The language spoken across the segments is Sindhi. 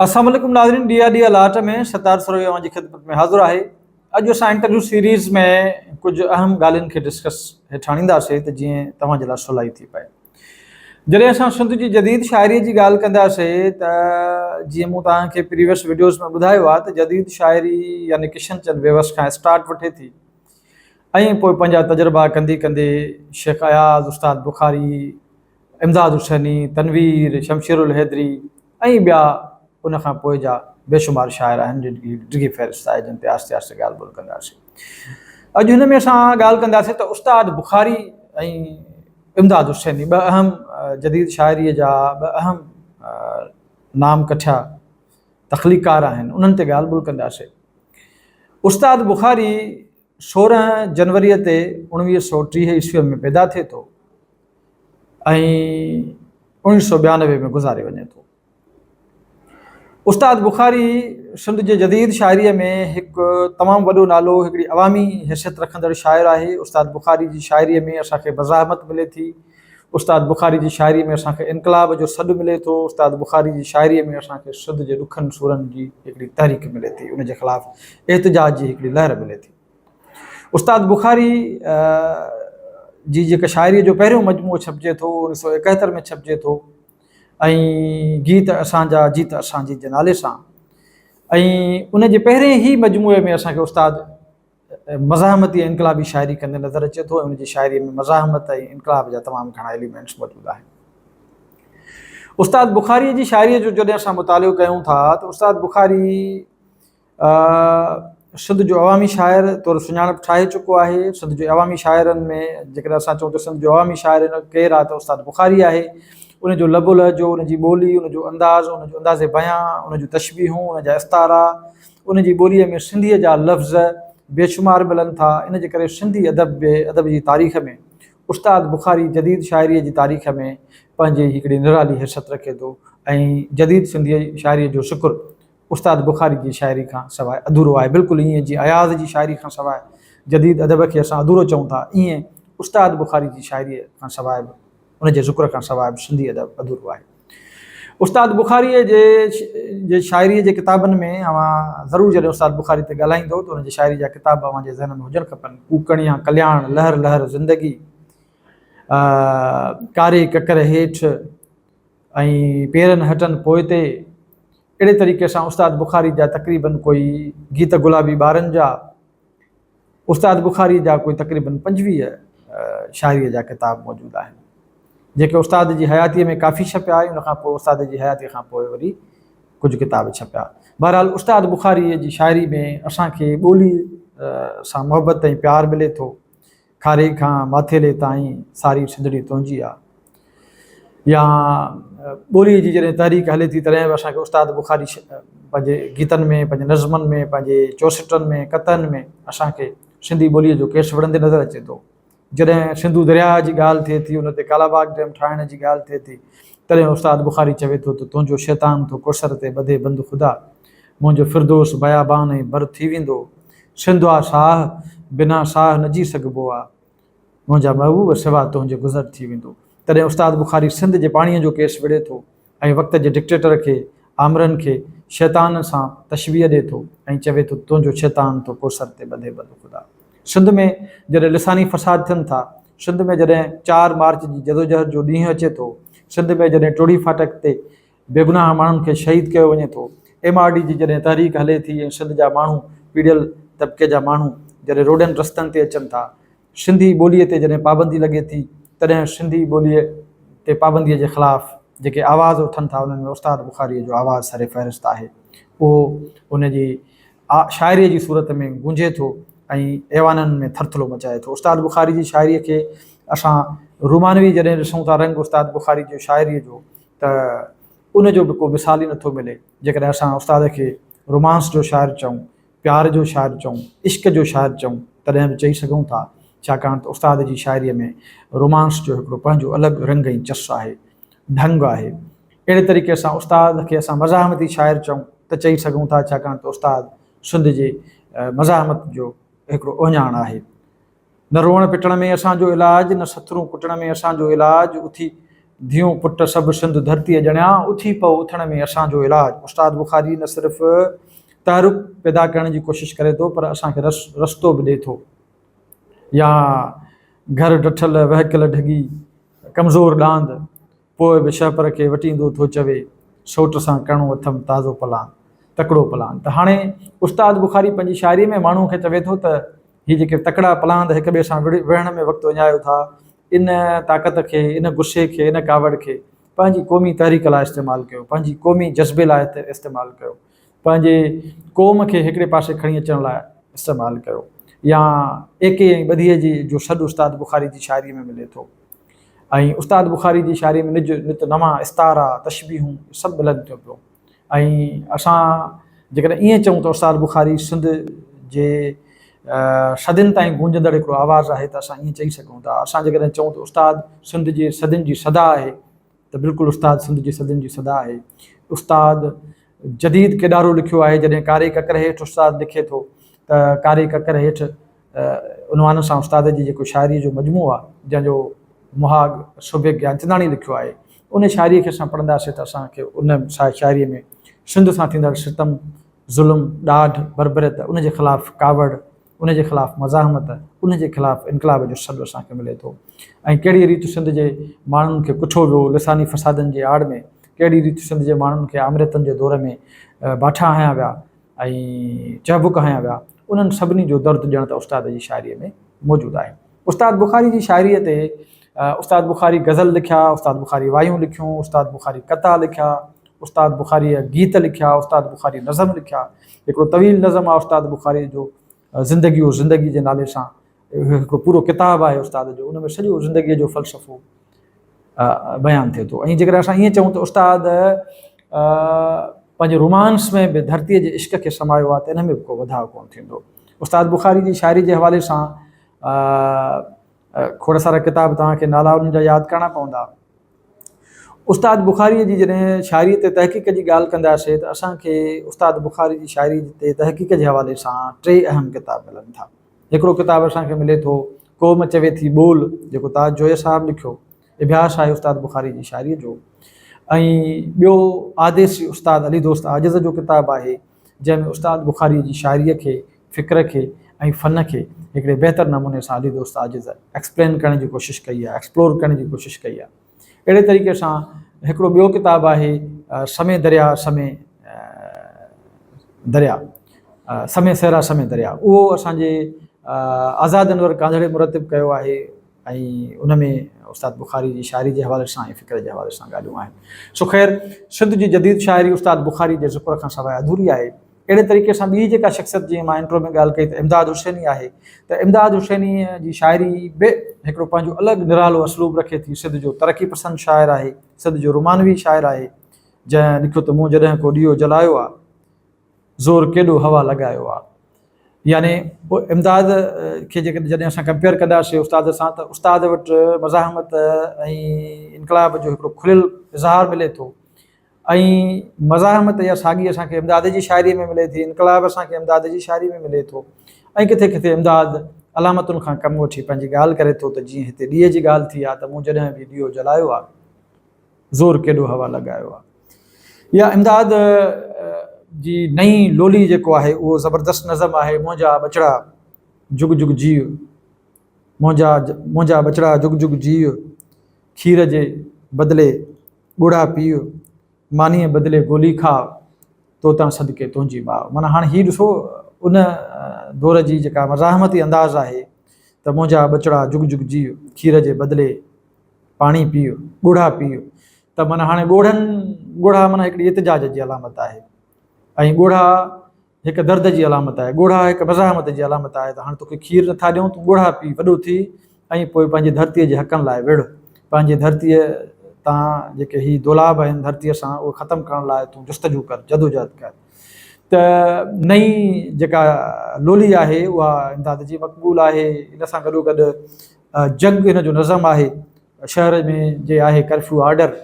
السلام عليڪم ناظرين ڊي I D لاٽ ۾ ستار سروي اوهان جي خدمت ۾ حاضر آهي. اڄ اسان انٽرويو سيريز ۾ ڪجهه اهم ڳالهين کي ڊسڪس هيٺ آڻينداسين ته جيئن توهان جي لاء سولائي ٿي پئي. جڏهن اسان سنڌ جي جديد شاعري جي ڳالهه ڪنداسين ته جيئن مون توهان کي پريويس وڊيوز ۾ ٻڌايو آهي ته جديد شاعري يعني ڪشن چند بيوس کان اسٽارٽ وٺي ٿي ۽ پوء پنهنجا تجربا ڪندي ڪندي شيخ اياز، استاد بخاري، امداد حسيني، تنوير، شمشير الحيدري ۽ ٻيا ان کان پوء جا بيشمار شاعر آهن جن جي ڊگهي فهرست آهي جن تي آهستي آهستي ڳالهه ٻولهه ڪنداسين. اڄ هن ۾ اسان ڳالهه ڪنداسين ته استاد بخاري ۽ امداد حسيني ٻه اهم جديد شاعريء جا ٻه اهم نام ڪٺيا تخليقڪار آهن انهن تي ڳالهه ٻولهه ڪنداسين. استاد بخاري 16 جنوريء تي 1930 عيسويء ۾ پيدا ٿئي ٿو ۽ 1992 ۾ گذاري وڃي ٿو. استاد بخاري سنڌ جي جديد شاعريء ۾ هڪ تمام وڏو نالو، هڪڙي عوامي حيثيت رکندڙ شاعر آهي. استاد بخاري جي شاعريء ۾ اسان کي مزاحمت ملي ٿي. استاد بخاري جي شاعريء ۾ اسان کي انقلاب جو سڏ ملي ٿو. استاد بخاري جي شاعريء ۾ اسان کي سنڌ جي ڏکن سورن جي هڪڙي تحريڪ ملي ٿي، ان جي خلاف احتجاج جي هڪڙي لهر ملي ٿي. استاد بخاري جي جيڪا شاعريء جو پهريون مجموعو ڇپجي ٿو 1971 ۾ ڇپجي ٿو ۽ گيت اسان جا جيت اسان جي جي نالي سان ۽ ان جي پهرين ئي مجموعي ۾ اسان کي استاد مزاحمتي ۽ انقلابي شاعري ڪندي نظر اچي ٿو ۽ ان جي شاعريء ۾ مزاحمت ۽ انقلاب جا تمام گهڻا ايليمينٽس موجود آهن. استاد بخاري جي شاعريء جو جڏهن اسان مطالعو ڪيون ٿا ته استاد بخاري سنڌ جو عوامي شاعر طور سڃاڻپ ٺاهي چڪو آهي. سنڌ جي عوامي شاعرن ۾ جيڪڏهن اسان چئون ته سنڌ جو عوامي شاعر ڪير آهي ته استاد بخاري آهي. ان جو لب و لهجو، ان جي ٻولي، ان جو انداز، ان جو انداز بيان، ان جون تشبيهون، ان جا استعارا، ان جي ٻوليء ۾ سنڌيء جا لفظ بيشمار ملن ٿا. ان جي ڪري سنڌي ادب به ادب جي تاريخ ۾ استاد بخاري جديد شاعريء جي تاريخ ۾ پنهنجي هڪڙي نرالي حيثيت رکي ٿو ۽ جديد سنڌي شاعريء جو ذڪر استاد بخاري جي شاعري کان سواء اڌورو آهي. بلڪل ائين جيئن اياز جي شاعري کان سواء جديد ادب کي اسان اڌورو چئون ٿا، ائين استاد بخاري جي شاعريء کان سواء به، ان جي ذڪر کان سواء به سنڌي ادب اڌورو آهي. استاد بخاريء جي جي شاعريء جي ڪتابن ۾ اوهان ضرور جڏهن استاد بخاري تي ڳالهائيندو ته ان جي شاعريء جا ڪتاب اوهان جي ذهن ۾ هجڻ کپن، ڪوڪڻيا ڪلياڻ، لهر لهر زندگي، ڪاري ڪڪر هيٺ ۽ پيرن هٽن پوئتي، اهڙي طريقي سان استاد بخاري جا تقريبن ڪوئي گيت گلابي ٻارن جا، استاد بخاري جا ڪوئي تقريبن 25 شاعريء جا ڪتاب موجود آهن، جيڪي استاد جي حياتيء ۾ ڪافي ڇپيا ۽ ان کان پوء استاد جي حياتيء کان پوء وري ڪجهه ڪتاب ڇپيا. بهرحال استاد بخاريء جي شاعري ۾ اسان کي ٻوليء سان محبت ۽ پيار ملي ٿو. کاري کان ماٿيلي تائين ساري سنڌڙي تنهنجي آ. يا ٻوليء جي جڏهن تحريڪ هلي ٿي تڏهن به اسان کي استاد بخاري پنهنجي گيتن ۾ پنهنجي نظمن ۾ پنهنجي چوسٽن ۾ قطعن ۾ اسان کي سنڌي ٻوليء جو ڪيس وڙهندي نظر اچي ٿو. جڏهن سنڌو درياهه جي ڳالهه ٿئي ٿي ان تي ڪالاباغ ڊيم ٺاهڻ جي ڳالهه ٿئي ٿي تڏهن استاد بخاري چوي ٿو ته تنهنجو شيطان ٿو ڪوثر تي ٻڌي بند خدا منهنجو فردوس بيابان ۽ بر ٿي ويندو. سنڌ آ ساهه، بنا ساهه نه جي سگهبو آ. منهنجا محبوب سوا تنهنجي گذر ٿي ويندو. تڏهن استاد بخاري سنڌ جي پاڻيء جو ڪيس وڙهي ٿو ۽ وقت جي ڊڪٽيٽر کي، آمرن کي، شيطان سان تشبيهه ڏئي ٿو ۽ چوي ٿو تنهنجو شيطان ٿو ڪوثر تي ٻڌي بند خدا. سنڌ ۾ جڏهن لساني فساد ٿين ٿا، سنڌ ۾ جڏهن چار مارچ جي جدوجهد جو ڏينهن اچي ٿو، سنڌ ۾ جڏهن ٽوڙهي ڦاٽڪ تي بيگناهه ماڻهن کي شهيد ڪيو وڃي ٿو. ايم آر ڊي جي جڏهن تحريڪ هلي ٿي ۽ سنڌ جا ماڻهو پيڙيل طبقي جا ماڻهو جڏهن روڊن رستن تي اچن ٿا، سنڌي ٻوليء تي جڏهن پابندي لڳي ٿي تڏهن سنڌي ٻوليء تي پابنديء جي خلاف جيڪي آواز اٿن ٿا انهن ۾ استاد بخاريء جو آواز سر فهرست آهي. اهو ان جي شاعريء جي صورت ۾ گونجي ٿو ۽ ايوانن ۾ ٿرٿلو مچائي ٿو. استاد بخاري جي شاعريء کي اسان رومانوي جڏهن ڏسون ٿا رنگ استاد بخاري جو شاعريء جو ته ان جو به ڪو مثال ئي نٿو ملي. جيڪڏهن اسان استاد کي رومانس جو شاعر چئون، پيار جو شاعر چئون، عشق جو شاعر چئون، تڏهن به چئي سگهون ٿا، ڇاڪاڻ ته استاد جي شاعريء ۾ رومانس جو هڪڙو پنهنجو الڳ رنگ ۽ چس آهي، ڍنگ آهي. اهڙي طريقي سان استاد کي اسان مزاحمتي شاعر چئون ته چئي سگهون ٿا، ڇاڪاڻ ته استاد سنڌ جي مزاحمت جو هڪڙو اهڃاڻ آهي. نه روئڻ پٽڻ ۾ اسان جو علاج، نه سٿرون ڪٽڻ ۾ اسان جو علاج، اٿي ڌيئون پٽ سڀ سنڌ ڌرتيء ڄڻيا، اٿي پئو اٿڻ ۾ اسان جو علاج. استاد بخاري نه صرف تحرڪ پيدا ڪرڻ جي ڪوشش ڪري ٿو پر اسان کي رستو به ڏئي ٿو. يا گهر ڊٺل وهڪيل ڍڳي، ڪمزور ڏاند، پوء به شهپر کي وٽيندو ٿو چوي، سوٽ سان ڪرڻو اٿم تازو پلان، تڪڙو پلان. ته هاڻي استاد بخاري پنهنجي شاعريء ۾ ماڻهوء کي چوي ٿو ته هي جيڪي تڪڙا پلاند هڪ ٻئي سان وڙهڻ ۾ وقت وڃايو ٿا، ان طاقت کي، ان غصي کي، ان ڪاوڙ کي پنهنجي قومي تحريڪ لاء استعمال ڪيو، پنهنجي قومي جذبي لاء استعمال ڪيو، پنهنجي قوم کي هڪڙي پاسي کڻي اچڻ لاء استعمال ڪيو يا ايڪي ۽ ٻڌيء جي جو سڏ استاد بخاري جي شاعريء ۾ ملي ٿو ۽ استاد بخاري جي شاعريء ۾ نج نت نوان استعارا، تشبيهون سڀ ملن ٿيون پيون ۽ اسان جيڪڏهن ائين چئون ته استاد بخاري سنڌ جي صدين تائين گونجندڙ هڪڙو آواز آهي ته اسان ائين چئي سگهون ٿا. اسان جيڪڏهن چئون ته استاد سنڌ جي صدين جي صدا آهي ته بلڪل استاد سنڌ جي صدين جي صدا آهي. استاد جديد ڪيڏارو لکيو آهي، جڏهن ڪاري ڪڪر هيٺ استاد لکي ٿو ته ڪاري ڪڪر هيٺ عنوان سان استاد جي جيڪو شاعريء جو مجموعو آهي، جنهن جو مهاڳ سوڀي گيانچنداڻي لکيو آهي، ان شاعريء کي اسان پڙهنداسين ته اسان کي ان شاعريء ۾ سنڌ سان ٿيندڙ ستم، ظلم، ڏاڍ، بربريت، ان جي خلاف ڪاوڙ، ان جي خلاف مزاحمت، ان جي خلاف انقلاب جو سڏ اسان کي ملي ٿو ۽ ڪهڙيء ريت سنڌ جي ماڻهن کي ڪٺو ويو لساني فسادن جي آڙ ۾، ڪهڙي ريت سنڌ جي ماڻهن کي آمريتن جي دور ۾ باٺا هنيا ويا ۽ چهبڪ هنيا ويا، انهن سڀني جو درد ڄڻ ته استاد جي شاعريء ۾ موجود آهي. استاد بخاري جي شاعريء تي استاد بخاري غزل لکيا، استاد بخاري وايون لکيون، استاد بخاري قطعا لکيا، استاد بخاريء گيت لکيا، استاد بخاري نظم لکيا. هڪڙو طويل نظم آهي استاد بخاريء جو زندگي و زندگي جي نالي سان هڪڙو پورو ڪتاب آهي استاد جو، ان ۾ سڄو زندگيء جو فلسفو بيان ٿئي ٿو. ۽ جيڪڏهن اسان ائين چئون ته استاد پنهنجي رومانس ۾ به ڌرتيء جي عشق کي سمايو آهي ته ان ۾ به ڪو وڌاء ڪونه ٿيندو. استاد بخاري جي شاعري جي حوالي سان کوڙ سارا ڪتاب توهان کي نالا انهن جا ياد ڪرڻا پوندا. استاد بخاريء جي جڏهن شاعريء تي تحقيق جي ڳالهه ڪنداسين ته اسان کي استاد بخاري جي شاعريء تي تحقيق جي حوالي سان ٽي اهم ڪتاب ملن ٿا. هڪڙو ڪتاب اسان کي ملي ٿو قوم چوي ٿي ٻول جيڪو تاج جويي صاحب لکيو، اڀياس آهي استاد بخاري جي شاعريء جو ۽ ٻيو آديسي استاد علي دوست عاجز جو ڪتاب آهي جنهن ۾ استاد بخاريء جي شاعريء کي، فڪر کي ۽ فن کي هڪڙي بهتر نموني سان علي دوست عاجز ايڪسپلين ڪرڻ جي ڪوشش ڪئي آهي، ايڪسپلور ڪرڻ جي ڪوشش ڪئي آهي. اهڙي طريقي سان هڪڙو ٻيو ڪتاب آهي سمي دريا سمي دريا سمي صحرا سمي دريا اهو اسان جي آزاد انور ڪانڌڙي مرتب ڪيو آهي. ۽ ان ۾ استاد بخاري جي شاعري جي حوالي سان ۽ فڪر جي حوالي سان ڳالهيون آهن. سو خير سنڌ جي جديد شاعري استاد بخاري جي ذڪر کان سواء اڌوري آهي. اهڙي طريقي سان ٻي جيڪا شخصيت جيئن مان انٽرو ۾ ڳالهه ڪئي ته امداد حسيني آهي ته امداد حسيني جي شاعري به هڪڙو پنهنجو الڳ نرالو اسلوب رکي ٿي. سنڌ جو ترقي پسند شاعر آهي، سنڌ جو رومانوي شاعر آهي، جنهن لکيو ته مون جڏهن ڪو ڏيئو جلايو آ. زور ڪيڏو هوا لڳايو آ. يعني پوء امداد کي جيڪڏهن جڏهن اسان ڪمپيئر ڪنداسين استاد سان ته استاد وٽ مزاحمت ۽ انقلاب جو هڪڙو کليل اظهار ملي ٿو ۽ مزاحمت يا ساڳي اسان کي امداد جي شاعري ۾ ملي ٿي، انقلاب اسان کي امداد جي شاعري ۾ ملي ٿو ۽ ڪٿي ڪٿي امداد علامتن کان ڪم وٺي پنهنجي ڳالهه ڪري ٿو ته جيئن هتي ڏيئي جي ڳالهه ٿي آ ته مون جڏهن به ڏيئو جلايو آ زور ڪيڏو هوا لڳايو آ. يا امداد جي نئين لولي جيڪو آهي اهو زبردست نظم آهي منهنجا ٻچڙا جگ جگ جيء منهنجا منهنجا ٻچڙا جگ جگ جيء کير جي بدلي ڳوڙها پيء مانيء بدلي گولي کاء تو تان صدقي تنهنجي ماء معنيٰ هاڻي هي ڏسو ان دور جي جيڪا مزاحمتي انداز آهي ته منهنجا ٻچڙا جگ جگ جيء کير جي بدلي پاڻي پيء، ڳوڙها پيء ته معنيٰ هاڻي ڳوڙهن، ڳوڙها معنيٰ هڪڙي احتجاج جي علامت آهي ۽ ڳوڙها هڪ درد جي علامت آهي، ڳوڙها هڪ مزاحمت جي علامت آهي ته هاڻي توکي کير نٿا ڏيون تون ڳوڙها پي وڏو ٿي ۽ پوء پنهنجي ڌرتيء جي حقن لاء وڙهه، پنهنجي ڌرتيء تان جيڪي هي دولاب آهن ڌرتيء سان اهي ختم ڪرڻ لاء تون جستجو ڪر، جدوجهد ڪر ته نئين جيڪا لولي آهي اها امداد جي مقبول آهي، ان سان گڏوگڏ جنگ هن جو نظم آهي شهر ۾ جي آهي ڪرفيو آرڊر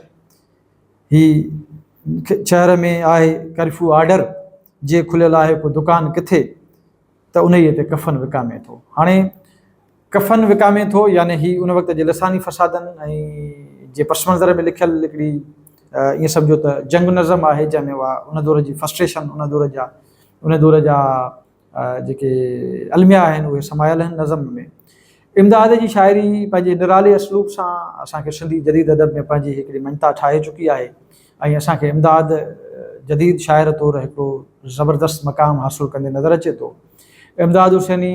هي شهر ۾ آهي ڪرفيو آرڊر جي کليل آهي ڪو دڪان ڪٿي ته انهيء تي ڪفن وڪامي ٿو هاڻي ڪفن وڪامي ٿو يعني هي ان وقت جي لساني فسادن ۽ جي پس منظر ۾ لکيل هڪڙي ائين سمجهو ته جنگ نظم آهي جنهن ۾ اها ان دور جي فرسٽريشن ان دور جا ان دور جا جيڪي الميا آهن اهي سمايل آهن نظم ۾ امداد جي شاعري پنهنجي نرالي اسلوب سان اسان کي سنڌي جديد ادب ۾ پنهنجي هڪڙي مڃتا ٺاهي چڪي آهي ۽ اسان کي امداد جديد شاعر طور هڪڙو زبردست مقام حاصل ڪندي نظر اچي ٿو امداد حسيني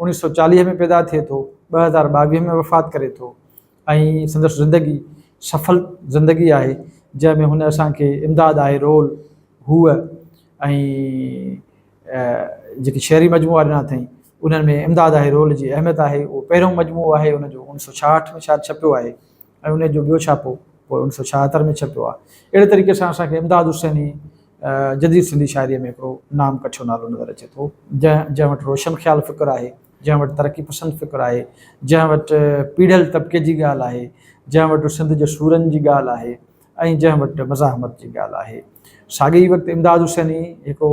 1940 ۾ پيدا ٿئي ٿو 2022 ۾ وفات ڪري ٿو ۽ سندس زندگي سڦل زندگي آهي جنهن ۾ هن اسان کي امداد آهي رول هوء ۽ جيڪي شعري مجموعا ڏنا اٿائين انهن ۾ امداد آهي رول جي اهميت آهي اهو پهريون مجموعو آهي ان جو اڻ سو ڇاهٺ ۾ شايد ڇپيو آهي ۽ ان جو ٻيو ڇاپو پوء اڻ سو ڇاهتر ۾ ڇپيو آهي اهڙي طريقي سان اسان کي امداد حسيني جديد سنڌي شاعريء ۾ هڪڙو نام ڪٺيو نالو نظر اچي ٿو جنهن جنهن وٽ روشن خيال فڪر آهي جنهن وٽ ترقي پسند فڪر آهي، جنهن وٽ پيڙهيل طبقي جي ڳالهه آهي، جنهن وٽ سنڌ جي سورن جي ڳالهه آهي ۽ جنهن وٽ مزاحمت جي ڳالهه آهي. ساڳئي ئي وقت امداد حسيني هڪڙو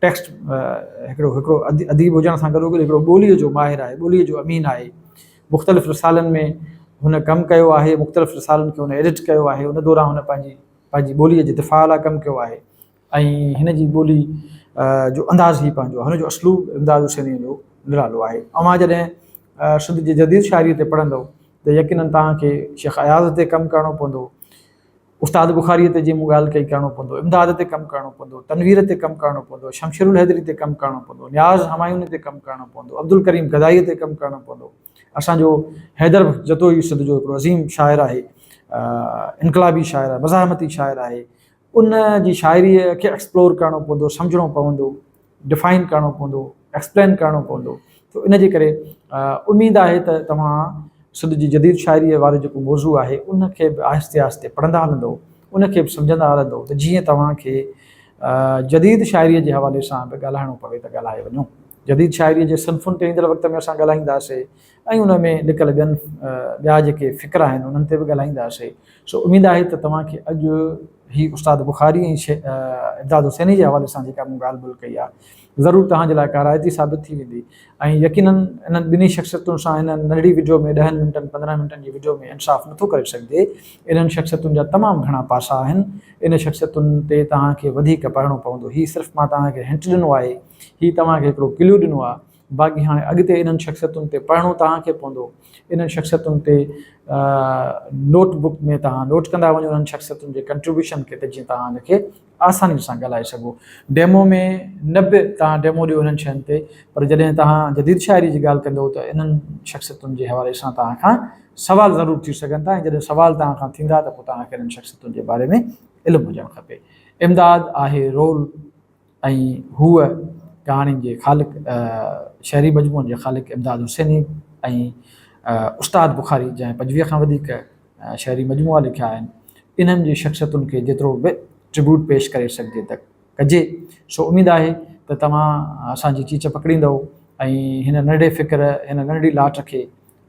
ٽيڪسٽ هڪڙو هڪڙو اديب هجڻ سان گڏوگڏ هڪڙو ٻوليء جو ماهر آهي، ٻوليء جو امين آهي. مختلف رسالن ۾ هن ڪم ڪيو آهي، مختلف رسالن کي هن ايڊٽ ڪيو آهي، ان دوران هن پنهنجي پنهنجي ٻوليء جي دفاع لاء ڪم ڪيو آهي. ۽ هن جي ٻولي جو انداز ئي پنهنجو آهي، هن جو اسلوب امداد حسينيء جو نرالو آهي. اوهان جڏهن سنڌ جي جديد شاعريء تي پڙهندؤ ته يقيناً توهان کي شيخ اياز تي ڪم ڪرڻو پوندو، استاد بخاريء تي جيئن مون ڳالهه ڪئي ڪرڻو پوندو، امداد تي ڪم ڪرڻو پوندو، تنوير تي ڪم ڪرڻو پوندو، شمشيرالحيدري تي ڪم ڪرڻو پوندو، نياز همايوني تي ڪم ڪرڻو پوندو، عبدالڪريم گدائيء تي ڪم ڪرڻو پوندو. اسان جو حيدر بخش جتوئي سنڌ جو هڪڙو عظيم شاعر آهي، انقلابي شاعر آهي، مزاحمتي شاعر آهي، ان جي شاعريء کي ايڪسپلور ڪرڻو پوندو، سمجهڻو پوندو، ڊفائن ڪرڻو پوندو، ايڪسپلين ڪرڻو پوندو. ته ان جي ڪري اميد آهي ته توهان سنڌ جي جديد شاعريء وارو جيڪو موضوع آهي ان کي به آهستي آهستي پڙهندا هلندؤ، ان کي به سمجهندا هلندؤ ته جيئن توهان کي جديد شاعريء جي حوالي سان به ڳالهائڻو پوي ته ڳالهائي وڃو. جديد شاعريء جي صنفن تي ايندڙ وقت ۾ اسان ڳالهائينداسين ۽ ان ۾ لڪل ٻين ٻيا جيڪي فڪر آهن انهن تي به ڳالهائينداسين. سو اميد آهي ته توهان کي اڄ هي استاد بخاري ۽ امداد حسيني جي حوالي سان جيڪا مون ڳالهه ٻولهه ڪئي آهي ضرور توهان جي لاء ڪارائتي ثابت ٿي ويندي ۽ يقينن انهن ٻنهي شخصيتن سان هن ننڍڙي وڊيو ۾ ڏهن منٽن 15 منٽن جي وڊيو ۾ انصاف نٿو ڪري سگهجي. انهن شخصيتن جا تمام گهڻا پاسا آهن ان شخصيتن تي توهان کي وڌيڪ پڙهڻو پوندو. هي صرف مان توهان کي هنٽ ڏنو آهي هي توهان کي هڪڙو ڪليو ڏنو آهي باقي هاڻي اڳتي انهن شخصيتن تي پڙهڻو توهان کي پوندو، انهن شخصيتن تي نوٽ بڪ ۾ توهان نوٽ ڪندا وڃو انهن شخصيتن جي ڪنٽريبيوشن کي ته جيئن توهان ان کي آساني سان ڳالهائي سگهو. ڊيمو ۾ نه به توهان ڊيمو ڏيو انهن شين تي پر جڏهن توهان جديد شاعري جي ڳالهه ڪندو ته انهن شخصيتن جي حوالي سان توهان کان سوال ضرور ٿي سگهن ٿا ۽ جڏهن سوال توهان کان ٿيندا ته پوء توهان کي انهن شخصيتن جي باري ۾ علم هجڻ کپي. امداد آهي رول. ۽ هوء ڪهاڻين جي خالق شعري مجموعن جي خالق امداد حسيني ۽ استاد بخاري جنهن 25 کان وڌيڪ شعري مجموعا لکيا آهن انهن جي شخصيتن کي جيترو به ٽربيوٽ پيش ڪري سگهجي ته ڪجي سو اميد آهي ته توهان اسان جي چيچ پڪڙيندؤ ۽ هن ننڍڙي فڪر هن ننڍڙي لاٽ کي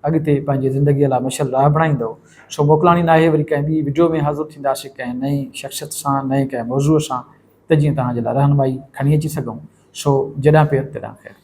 اڳتي پنهنجي زندگيء لاء مشعل راهه بڻائيندؤ سو موڪلاڻي ناهي وري ڪنهن ٻي وڊيو ۾ حاضر ٿينداسين ڪنهن نئين شخصيت سان نئين ڪنهن موضوع سان ته جيئن توهان جي لاء رهنمائي کڻي اچي سگهون، سو جيڏانهن پير تيڏانهن خير.